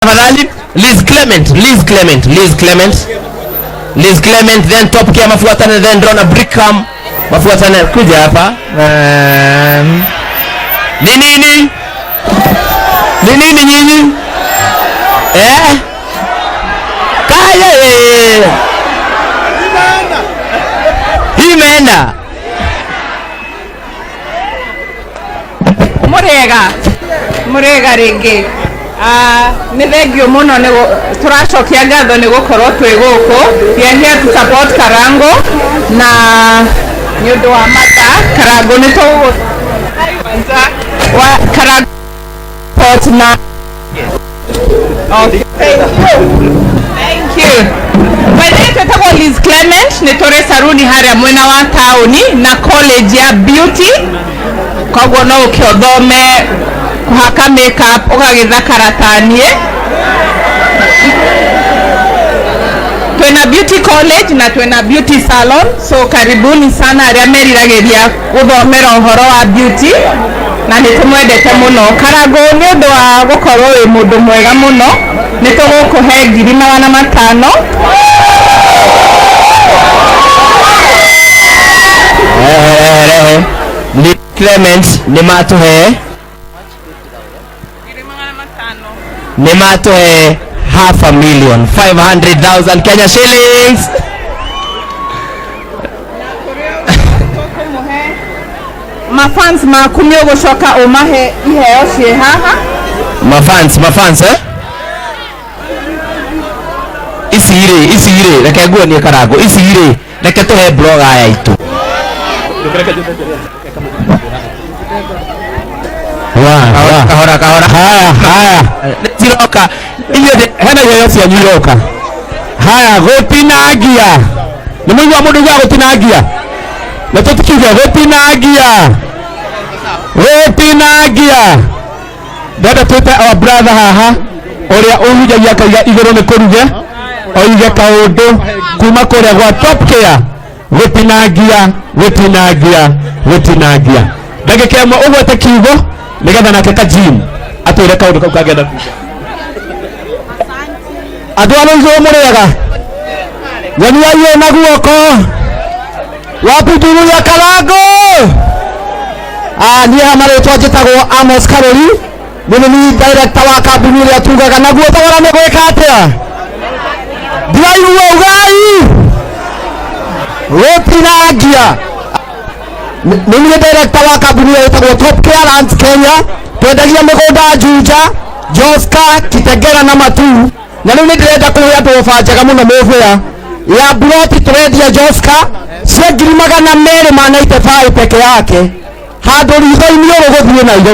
Tafadhali Liz Clement, Liz Clement, Liz Clement, Liz Clement, then Top Care mafuatane, then Rona Brickham mafuatane. Kuja hapa. Ni nini? Ni nini nyinyi? Eh? Kaya eh. Hii imeenda. Murega murega ringi. Nĩ thengio mũno nĩ tũracokia ngatho nĩ gũkorwo twĩ gũkũ. We are here to support Karango na nĩ ũndũ wa mata Karango nĩ tũgũ wa Karango support na. Okay. Thank you. Thank you. By the way, twĩtagwo Liz Clement, nĩ tũrĩ saruni harĩa mwena wa taũni na college ya beauty, koguo no ũke ũthome kũhaka makeup ũgagĩthakara ta niĩ. Twĩna beauty college na twĩna beauty salon, so karibuni sana arĩa meriragĩria gũthomera ũhoro wa beauty, na nĩ tũmwendete mũno Karangũ nĩ ũndũ wa gũkorwo wĩ mũndũ mwega mũno. Nĩ tũgũkũhe 500,000. Rehe, rehe. Liz Clement nĩ matũhe, nĩ matũhe half a million, 500,000 Kenya shillings. Mafans maku nĩ ũgũcoka ũmahe iheo ciĩ haha. Mafans, mafans, eh? Ici rĩ, ici rĩ, reke nguonie Karango, ici rĩ, reke tũhe blogger aya itũ. Wa, Kahora, kahora. Haya, haya. Ciroka. Inyuĩ hena iheo cianyu iroka. Haya, gũtinangia. Nĩ mũigua mũndũ ugaga gũtinangia? Na tũtikiuge gũtinangia. Gũtinangia. Ndenda twĩte our brother haha ũrĩa ũhunjagia akauga igũrũ nĩ kũruge, oige kaũndũ kuma kũrĩa gwa Top Care. Gũtinangia, gũtinangia, gũtinangia. Ndagĩka ĩmwe ũgwete kiugo nĩgetha nake Kajim atwĩre kaũndũ kau kangĩenda kuga. Andũ a rũigũ mũrĩega, nyoniai na guoko wapi nduru ya Karango. Niĩ ha marĩtwa njĩtagwo Amos Karori, nĩ nĩ director wa kambuni ĩrĩa tugaga naguo thogora nĩ gwĩka atĩa, ndiraigua ugai gũtinangia. Nĩ niĩ director wa kambuni ĩrĩa ĩtagwo Top Care Lands Kenya. Twendagia mĩgũnda Juja, Joska, Kitegera na Matuu, na rĩu nĩ ndĩrenda kũhe andũ oba njega mũno mũbĩa ya buroti tũrendia Joska cia 295,000 peke yake, handũ ritho-inĩ ũrũ gũthiĩ Nairobi.